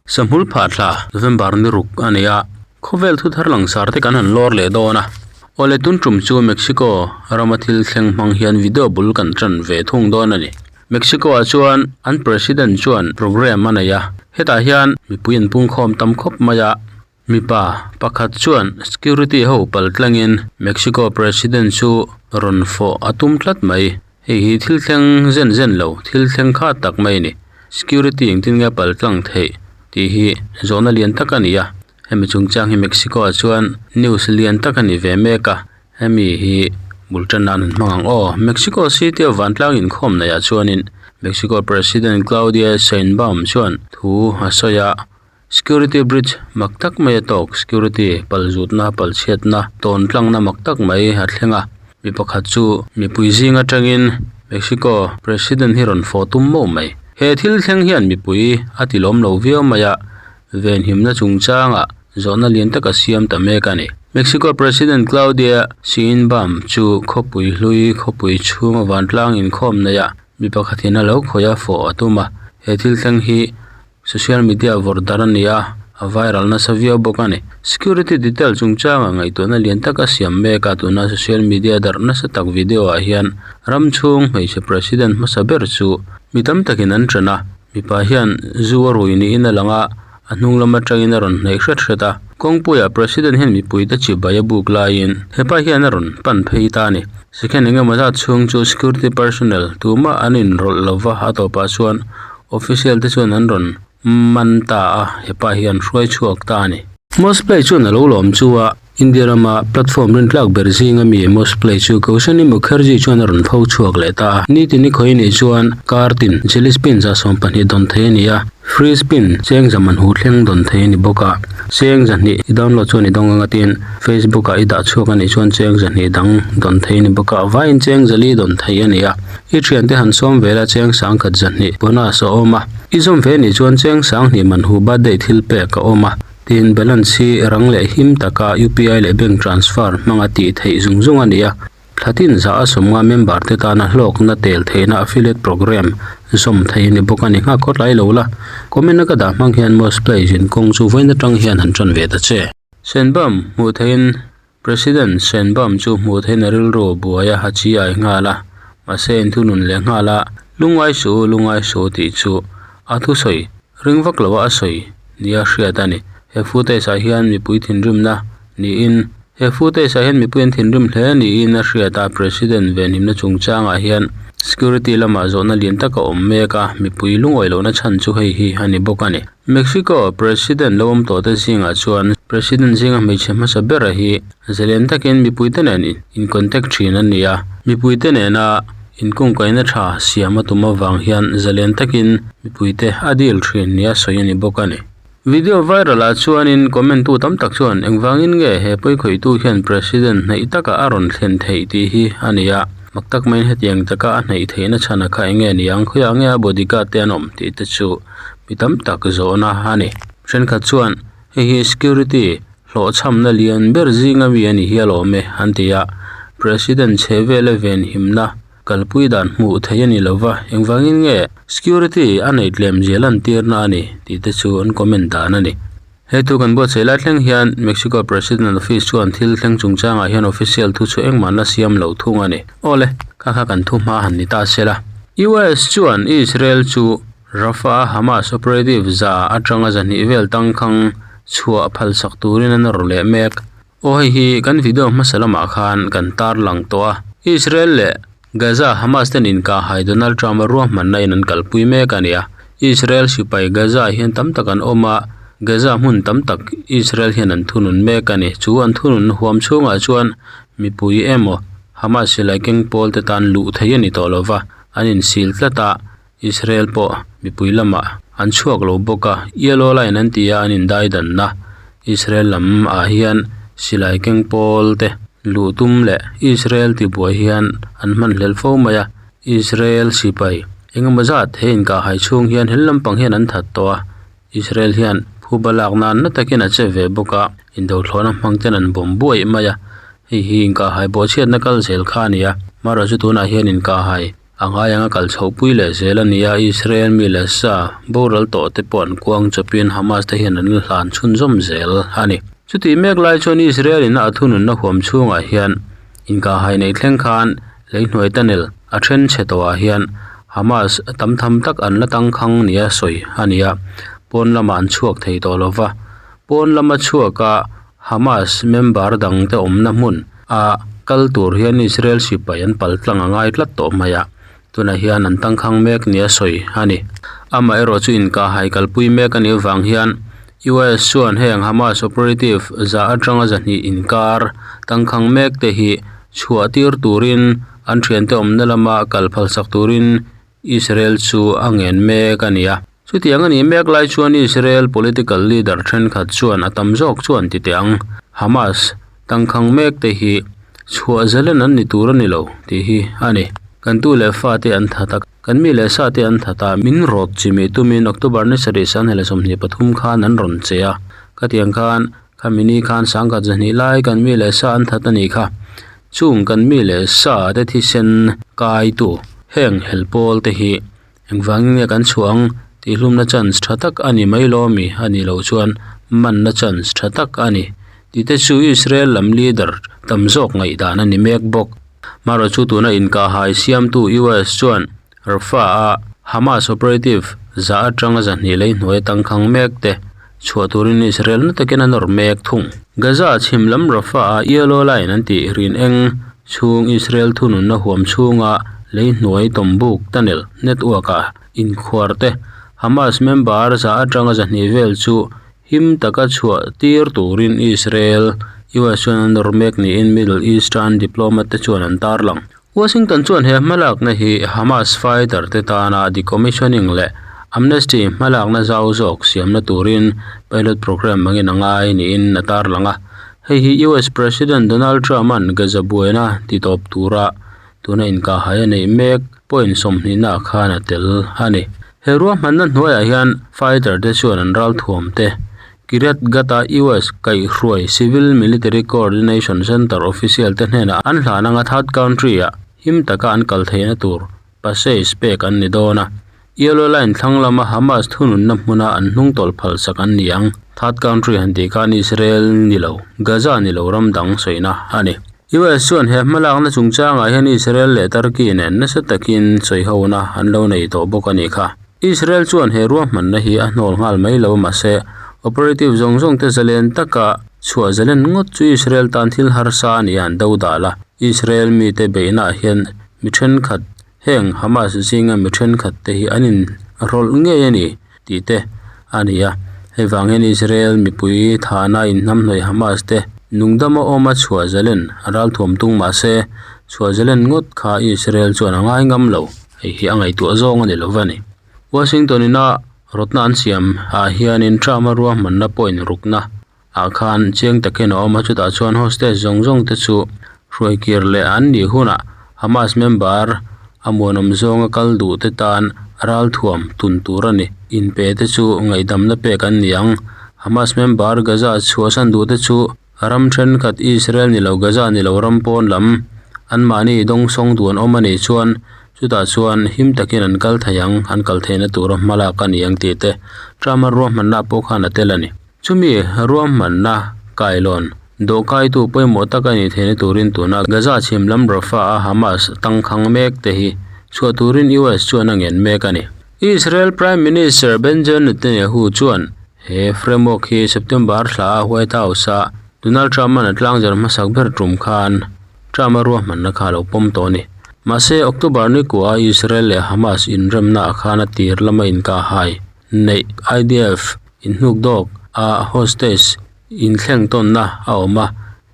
Sahmul phah thla November ni ruk a ni a, khawvel thu thar langsar te kan han lawr leh dawn a. Awle tun tum chu Mexico rama thil thleng hmang hian video bul kan tan ve thung dawn a ni. Mexico ah chuan an President chuan programme a nei a, hetah hian mipui an pungkhawm tam khawp mai a. Mipa pakhat chuan security ho pal tlangin Mexico President chu rawn fawh a tum tlat mai. Hei hi thil thleng zen zen lo, thil thleng kha tak mai a ni. Security engtin nge pal tlang theih tih hi zawhna lian tak a ni a. Hemi chungchang hi Mexico ah chuan news lian tak a ni ve mek a. Hemi hi bul tan nan an hmang ang aw. Mexico City a vantlang inkhawm neih ah chuanin Mexico President Claudia Sheinbaum chuan thu a sawi a. Security bridge mak tak mai a tawk security pal zutna pal chhiatna tawn tlangna mak tak mai a thleng a mi pakhat chu mipui zing atangin Mexico president hi rawn fawh tum mauh mai he thil thleng hian mipui a ti lawm lo viau mai a venhimna chungchangah zawhna lian tak a siam ta mek a ni. Mexico president Claudia Sheinbaum chu khawpui hlui khawpui chhunga vantlang inkhawm neih ah mi pakhatin a lo khawih a fawh a tum a he thil thleng hi Social media vawrh dar a ni a, a viral nasa viau bawk a ni. Security detail chungchangah ngaihtuahna lian tak a siam mek a, tuna social media darh nasa tak video ah hian ram chhung hmeichhe president hmasa ber chu mi tam takin an ṭan a, mipa hian zu a rui niin a lang a, a hnung lam atangin a rawn hnaih hret hret a. Kawngpuiah president hian mipuite chibai a buk laiin hepa hian a rawn pan phei ta a ni. Second engemaw zat chhung chu security personnel tumah an inrawlh lova a tawpah chuan Official te chuan an rawn man ta a, hepa hi an hruai chhuak ta a ni. Mosplay chuan a lo lawm chu a, India rama platform rintlak ber zinga mi Mosplay chu Kaushani Mukherjee chuan a rawn pho chhuak leh ta a. Nitin i khawi nih chuan kar tin jelly spin 20 dawn thei a ni a, free spin cheng za man hu thleng dawn thei a ni bawk a. Cheng 200 i download chuan i dawng anga tin Facebook ah i dah chhuak a nih chuan cheng 200 dang dawn thei a ni bawk a, vaiin cheng 4 dawn thei a ni a. I thiante han sawm vel a cheng 10,000 200 bonus a awm a, i zawm ve nih chuan cheng 20 man hu birthday thil pek a awm a, tin balance hi rang leh him taka UPI leh bank transfer hmanga tih theih zung zung a ni a, thla tin zah a sawmnga member te tana hlawkna tel theihna affiliate program zawm thei a ni bawk a ni. Nghak khawt lai lo la, comment a ka dah hmang hian most play zin kawng chu vawiin atang hian han tan ve ta che. Senbam hmuh theihin President Sheinbaum chu hmuh theihna rilru buai a ha chi ai nghal a, mahse inthunun leh nghal a, lungngai suh u, lungngai suh u tih chu a thusawi ring vak lo a a sawi nia hriat a ni. He footage ah hian mipui thinrimna niin he footage ah hian mipui an thinrim hle niin a hriat a, President venhimna chungchangah hian security lamah zawhna lian tak a awm mek a, mipui lungawi lohna chhan chu hei hi a ni bawk a ni. Mexico President lo awm tawh te zingah chuan President zinga hmeichhe hmasa bera hi zalen takin mipuite nen in contact thin an ni a, mipuite nena inkungkaihna tha siam a tum avang hian zalen takin mipuite a deal thin nia sawi a ni bawk a ni. Video viral ah chuanin comment tu tam tak chuan engvangin nge he pawikhawihtu hian President hnaih taka a rawn thlen theih tih hi a ni a, mak tak maiin hetiang taka a hnaih theihna chhan a kha enge ni ang, khawiah nge a bodyguard te an awm tih te chu mi tam tak zawhna a ni. Thenkhat chuan hei hi security hlawhchhamna lian ber zinga mi a ni hial awm e an ti a, President chhe vela venhimna kalpui dan hmuh theih a ni lova, engvangin nge security a neih tlem zia lantirna a ni tih te chu an comment dan a ni. He thu kan buatsaih lai thleng hian Mexico President Office chuan thil thleng chungchangah hian official thu chu engmah la siam lo thung a ni. Awle, kha kha kan thu hma han ni ta se la. US chuan Israel chu Rafah Hamas operative za atanga 200 vel tangkhang chhuah phalsak turin an rawh leh mek. Aw hei hi kan video hmasa lamah khan kan tarlang tawh a. Israel leh Gaza Hamas ten inkahhai Donald Trump a ruahmanna in an kalpui mek a ni a. Israel sipai Gaza ah hian tam tak an awm a, Gaza hmun tam tak Israel hian an thunun mek a ni. Chu an thunun huam chhungah chuan mipui emaw Hamas silai keng pawl te tan luh theih a ni tawh lova, an insil tlat a. Israel pawh mipui lamah an chhuak lo bawk a, yellow line an ti a an indai danna Israel lam ah hian silai keng pawl te luh tum leh Israel tibuai hian an hman hlel fo mai a, Israel sipai engemaw zat he inkahhai chhung hian hel lampang hian an that tawh a, Israel hian phuba lak nan na takin a che ve bawk a, indothlawhna hmang ten an bawm buaih mai a, hei hi inkahhai bawhchhiatna kal zel kha a ni a, marawh chu tunah hian inkahhai. A ngai anga kal chhohpui leh zel a ni a, Israel mi leh sa boral tawh te pawh an kuang chawpin Hamas te hian an la hlan chhunzawm zel a ni. Chutih mek lai chuan Israel in a thununna huam chhungah hian inkahhai nei thleng khan leihnuai tunnel a then chhe tawhah hian Hamas tam tham tak an la tangkhang nia sawi a ni a, pawn lamah an chhuak thei tawh lo va, pawn lama chhuaka Hamas member dangte awmna hmun a kal tur hian Israel sipai an pal tlang a ngai tlat tawh mai a, tunah hian an tangkhang mek nia sawi a ni. Amaherawh chu inkahhai kalpui mek a nih avang hian US chuan heng Hamas operative za atanga zahnih inkar tangkhang mek te hi chhuah tir turin an thiante awmna lama kal phalsak turin Israel chu a ngen mek a ni a. Chutiang a nih mek lai chuan Israel political leader thenkhat chuan a tam zawk chuan ti teh ang, Hamas tangkhang mek te hi chhuah zalen an ni tur a ni lo tih hi a ni. Kan tu leh fa te an that a, kan mi leh sa te an that a, min rawt chimih tumin October ni sarih sanghela 23 khan an rawn che a, khatiang khan Khami ni khan sangkhat zahnih lai kan mi leh sa an that a nih kha. Chung kan mi leh sa te thisen kaitu heng hel pawl te hi engvangin nge kan chhuah ang tih hlumna chance tha tak a ni mai lo ami a nih loh chuan manna chance tha tak a ni tih te chu Israel lam leader tam zawk ngaihdan a ni mek bawk. Marawh chu tuna inkahhai siamtu US chuan Rafah-a Hamas operative za atanga zahnih lei hnuai tangkhang mek te chhuah turin Israel na takin a nawr mek thung. Gaza chhim lam Rafah-a Yellow Line an tih rin eng chhung Israel thununna huam chhunga lei hnuai tawmbuk tunnel network-a inkhuar te Hamas member za atanga zahnih vel chu him taka chhuah tir turin Israel US chuan a nawr mek niin Middle Eastern diplomat te chuan an tarlang. Washington chuan he hmalakna hi Hamas fighter te tana decommissioning leh amnesty hmalakna zau zawk siamna turin pilot program angin a ngai niin a tarlang a. Hei hi US President Donald Trump-a'n Gaza buaina titawp tura tuna inkahhai a neih mek point sawmhnihna ah khan a tel a ni. He ruahmanna hnuaiah hian fighter te chuan an ralthuam te Kiryat Gat-a US kaihhruai Civil Military Coordination Center official te hnenah an hlan anga third country-ah him taka an kal theihna tur passage pek an ni dawn a. Yellow Line thlang lama Hamas thununna hmuna an hnung tawlh phalsak an ni ang. Third country han tih khan Israel ni lo, Gaza ni lo ram dang sawina a ni. US chuan he hmalakna chungchangah hian Israel leh Turkey nen nasa takin sawihona an lo nei tawh bawk a nih kha. Israel chuan he ruahmanna hi a hnawl nghal mai lo mahse operative zawng zawng te zalen taka chhuah zalen ngawt chu Israel tan thil harsa a ni a an do dal a. Israel mite beihnaah hian mi thenkhat heng Hamas zinga mi thenkhat te hi an inrawlh ngei a ni tih te a ni a. Hei vang hian Israel mipui thahna inhnamhnawih Hamas te nungdama awma chhuah zalen a ralthuam tung mahse chhuah zalen ngawt kha Israel chuan a ngai ngam lo. Hei hi a ngaihtuah zawng a ni lo va ni. Washington ina rawtna an siam ah hianin Trump-a ruahmanna point rukna ah khan chiang takin a awm a, chutah chuan hostage zawng zawng te chu hruai kir leh an nih hunah Hamas member a muanawm zawnga kal duh te tan ralthuam tun tur a ni. Inpe te chu ngaihdamna pek an ni ang. Hamas member Gaza chhuahsan duh te chu Ram thenkhat Israel ni lo Gaza ni lo ram pawn lam anmahni dawngsawng duan awm a nih chuan chutah chuan him takin an kal thei ang, an kal theihna tura hmalak a ni ang tih te Trump-a ruahmanna pawh khan a tel a ni. Chumi ruahmanna kailawn dawhkaitu pawimawh tak a nih theihna turin tuna Gaza chhim lam Rafah-a Hamas tangkhang mek te hi chhuah turin US chuan a ngen mek a ni. Israel Prime Minister Benjamin Netanyahu chuan He framework hi September thla a White House-a Donald Trump-a'n a tlangzar hmasak ber tum khan Trump-a ruahmanna kha a lo pawm tawh a ni. Mahse, October ni kuah Israel leh Hamas inremnaah khan a tir lama inkahhai neih IDF inhnukdawk a hostage inthleng tawnna a awm a,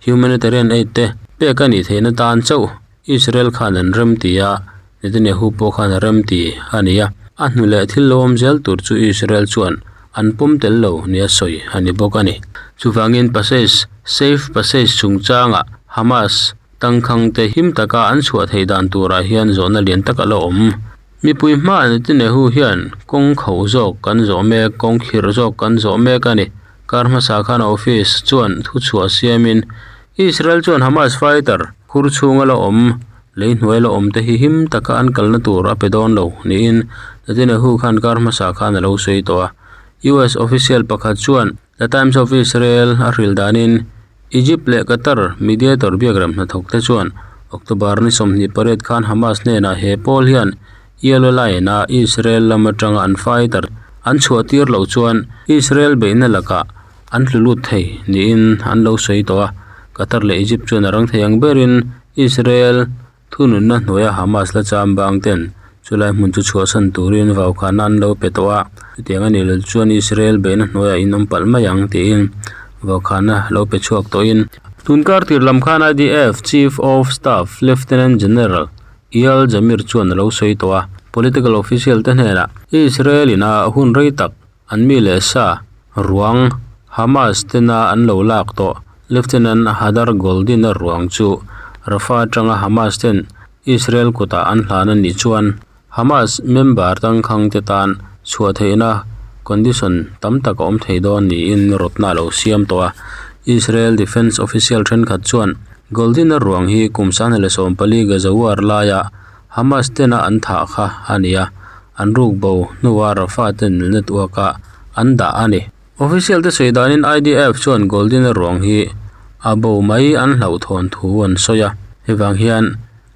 humanitarian aid te pek a nih theihna tan chauh Israel khan an rem ti a, Netanyahu pawh khan a rem ti a ni a, a hnu leh thil lo awm zel tur chu Israel chuan an pawm tel lo nia sawi a ni bawk a ni. Chuvangin passage, safe passage chungchangah Hamas tangkhang te him taka an chhuah theih dan turah hian zawhna lian tak a la awm. Mipui hmaah Netanyahu hian kawng khauh zawk kan zawh mek, kawng khirh zawk kan zawh mek a ni. Kar hmasa khan a office chuan thuchhuah siamin Israel chuan Hamas fighter khur chhunga la awm. Lei hnuai la awm te hi him taka an kalna tur a pe dawn lo niin Netanyahu khan kar hmasa khan a lo sawi tawh a. US official pakhat chuan The Times of Israel a hrilh danin Egypt leh Qatar mediator biakrem hnathawk te chuan October ni 28 khan Hamas hnenah he pawl hian Yellow Line a Israel lam atanga an fighter an chhuah tir loh chuan Israel beihna lakah an tlu lut thei niin an lo sawi tawh a. Qatar leh Egypt chuan a rang thei ang berin Israel thununna hnuaia Hamas la cham bang ten chulai hmun chu chhuahsan turin vaukhana an lo pe tawh a, chutiang a nih loh chuan Israel beihna hnuaiah in awm palh mai ang tiin vaukhana lo pe chhuak tawhin. Tunkar tir lam khan IDF Chief of Staff Lieutenant General Eyal Zamir chuan a lo sawi tawh a, political official te hnenah Israel in a hun rei tak An mi leh sa, ruang, Hamas tena an lo lak tawh Lieutenant Hadar Goldin-a ruang chu Rafah atanga Hamas ten Israel kutah an hlan a nih chuan Hamas member tangkhang te tan chhuah theihna condition tam tak a awm thei dawn niin rawtna a lo siam tawh a. Israel Defence official thenkhat chuan Goldin-a ruang hi kum 2014 Gaza war laia Hamas tena an thah kha a ni a, an ruk bo hnua Rafah ten network ah an dah a ni. Official te sawi danin IDF chuan Goldin-a ruang hi a bo mai an hlauhthawn thu an sawi a, hei vang hian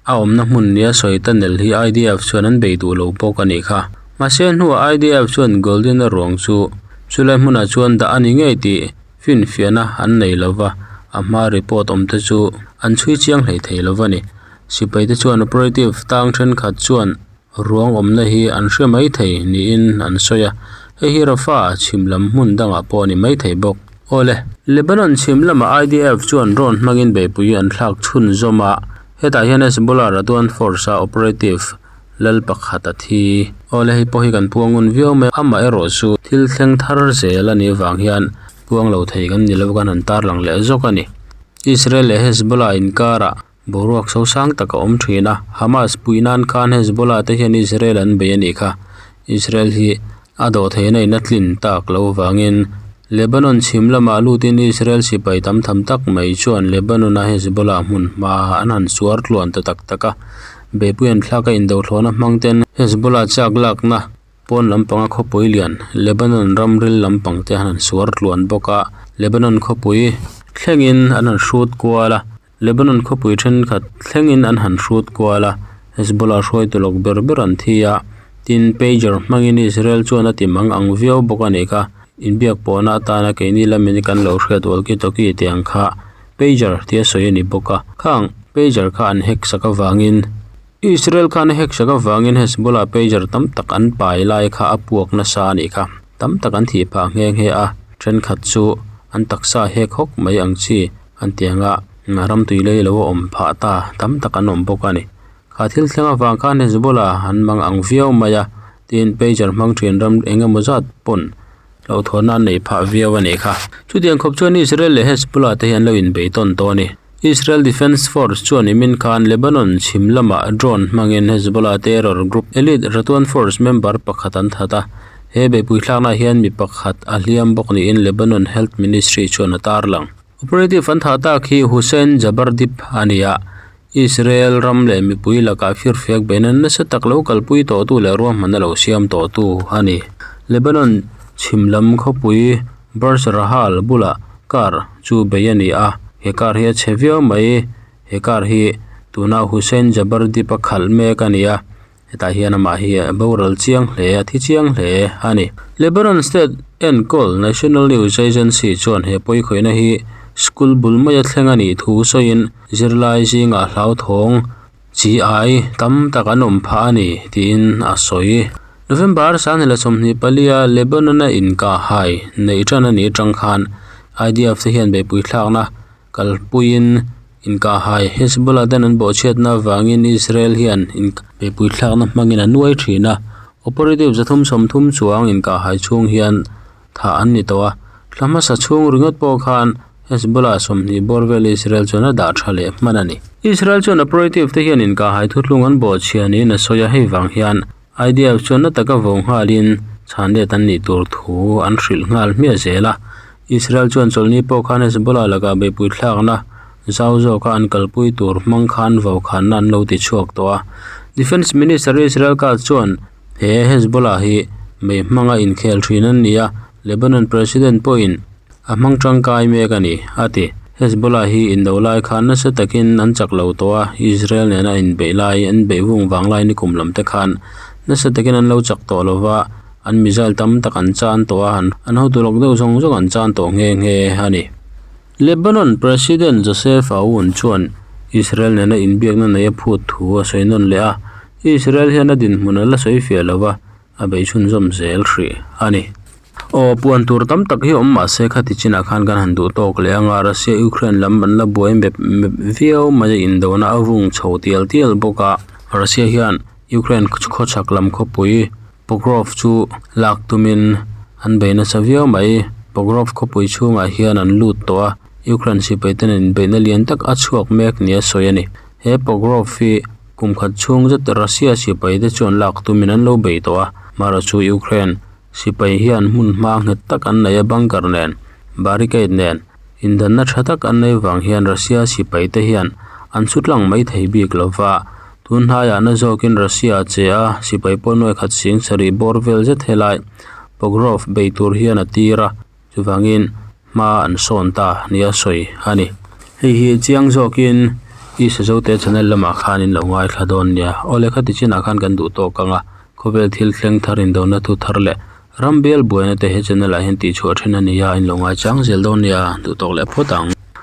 a awmna hmun nia sawi tunnel hi IDF chuan an bei duh lo bawk a nih kha. Mahse hnuah IDF chuan Goldin-a ruang chu chulai hmunah chuan dah a ni ngei tih finfiahna an nei lova, a hma report awm te chu an chhui chiang hlei thei lova ni. Sipai te chuan operative tang thenkhat chuan ruang awmna hi an hre mai thei niin an sawi a, hei hi Rafah chhim lam hmun dangah pawh a ni mai thei bawk. Awle, Lebanon chhim lama IDF chuan drone hmangin beihpui an thlak chhunzawm a, hetah hian Hezbollah Radwan Force-a operative lal pakhat a thi. Awle, hei pawh hi kan puang ngun viau mai a, amaherawh chu thil thleng thar zel a nih vang hian puang lo thei kan ni lo kan han tarlang leh zawk a ni. Israel leh Hezbollah inkarah Boruak sosang tak a awm thin a, Hamas puih nan khan Hezbollah te hian Israel an bei a nih kha. Israel hi a dawh theihna in a tlin tak lo vangin Lebanon chhim lamah lutin Israel sipai tam tham tak mai chuan Lebanon a Hezbollah hmun hma an han suar tluan ta tak tak a. Beihpui an thlak a indothlawhna hmang ten Hezbollah chak lakna Pawn lampanga khawpui lian Lebanon ramril lampang te an han suar tluan bawk a, Lebanon khawpui thlengin an han hrut kual a, Lebanon khawpui thenkhat thlengin an han hrut kual a, Hezbollah hruaitu lawk ber ber an thi a, tin pager hmangin Israel chuan a ti mang ang viau bawk a nih kha, inbiak pawhna atana keini lamin kan lo hriat walkie talkie tih ang kha pager tia sawi a ni bawk a, khang pager kha an hack sak avangin. Israel khan a hack sak avangin Hezbollah pager tam tak an pai lai kha a puak nasa a nih kha. Tam tak an thih phah nghe nghe a, thenkhat chu an taksa hek hawk mai ang chi an ti ang a, ram tui lei lo a awm phah ta tam tak an awm bawk a ni. Kha thil thleng avang khan Hezbollah an mang ang viau mai a, tin pager hmang thin ram eng emaw zat pawn hlauhthawnna an neih phah viau a nih kha. Chutiang khawp chuan Israel leh Hezbollah te hi an lo inbei tawn tawh a ni. Israel Defense Force chuan nimin khan Lebanon chhim lamah drone hmangin Hezbollah terror group elite Radwan Force member pakhat an that a. He beihpui thlaknaah hian mi pakhat a hliam bawk niin Lebanon Health Ministry chuan a tarlang. Operative an thah tak hi Hussein Jaber Dib a ni a, Israel ram leh mipui lakah firfiak beihna nasa tak lo kalpui tawhtu leh ruahmanna lo siam tawhtu a ni. Lebanon chhim lam khawpui Burj Rahal bulah car chu bei a ni a, he car hi a chhe viau mai. He car hi tuna Hussein Jaber Dib a khalh mek a ni a, hetah hian amah hi a boral chiang hle, a thi chiang hle a ni. Lebanon State enkawl National News Agency chuan he pawikhawihna hi school bul maia thleng a nih thu sawiin zirlai zingah hlauthawng Chi ai tam tak an awm phah a ni, tiin a sawi. November 2024 a Lebanon-a inkahhai neih tan a nih atang khan IDF te hian beihpui thlakna kalpuiin inkahhai Hezbollah ten an bawhchhiatna avangin Israel hian beihpui thlakna hmangin a nuai thin a. Operative 330 chuang inkahhai chhung hian thah an ni tawh a, thla hmasa chhung ringawt pawh khan Hezbollah 20 bawr vel Israel chuan a dah tha leh hman a ni. Israel chuan operative te hian inkahhai thuthlung an bawhchhia niin a sawi a, hei vang hian IDF chuan na taka vo nghalin chhan let an nih tur thu an hrilh nghal hmiah zel a. Israel chuan chawlhni pawh khan Hezbollah lakah beihpui thlakna. Zau zawka an kalpui tur hmang khan vaukhanna an lo ti chhuak tawh a. Defence Minister Israel Katz chuan he Hezbollah hi mei hmanga inkhel thin an ni a, Lebanon President pawhin a hmang tangkai mek a ni, a ti. Hezbollah hi indo lai khan nasa takin an chak lo tawh a, Israel nena inbeih lai, an beih vung vang lai nikum lam te khan nasa takin an lo chak tawh lo va, an missile tam tak an chan tawh a, an hotu lawk deuh zawng zawng an chan tawh nghe nghe a ni. Lebanon President Joseph Aoun chuan Israel nena inbiakna nei a phut thu a sawi nawn leh a, Israel hian a dinhmun a la sawi fiah lo va, a bei chhunzawm zel hrih a ni. Aw, puan tur tam tak hi awm mah se khati chinah khan kan han duh tawk leh anga Russia-Ukraine lam an la buai mep mep viau mai a, indona a vung chho tial tial bawk a, Russia hian Ukraine khawchhak lam khawpui Pokrov chu lak tumin an bei nasa viau mai. Pokrov khawpui chhungah hian an lut tawh a, Ukraine sipai ten inbeihna lian tak a chhuak mek nia sawi a ni. He Pokrov hi kum khat chhung zet Russia sipai te chuan lak tumin an lo bei tawh a, marawh chu Ukraine sipai hian hmun hma nghet tak an nei a, bunker nen, barricade nen indanna tha tak an nei vang hian Russia sipai te hian an chutlang mai thei bik lova. Tun hnaiah na zawkin Russia a che a, sipai pawh nuai khat sing sarih bawr vel zet helai Pogrov bei tur hian a tir a, chuvangin hma an sawn ta nia sawi a ni. Hei hi chiang zawkin i Sazote channel lamah khan in lo ngaithla dawn nia. Awle khati chinah khan kan duh tawk ang a, khawvel thil thleng thar indona thu thar leh ram bial buaina te he channel ah hian tihchhuah then a ni a, in lo ngaichang zel dawn nia, duh tawk leh phawt ang.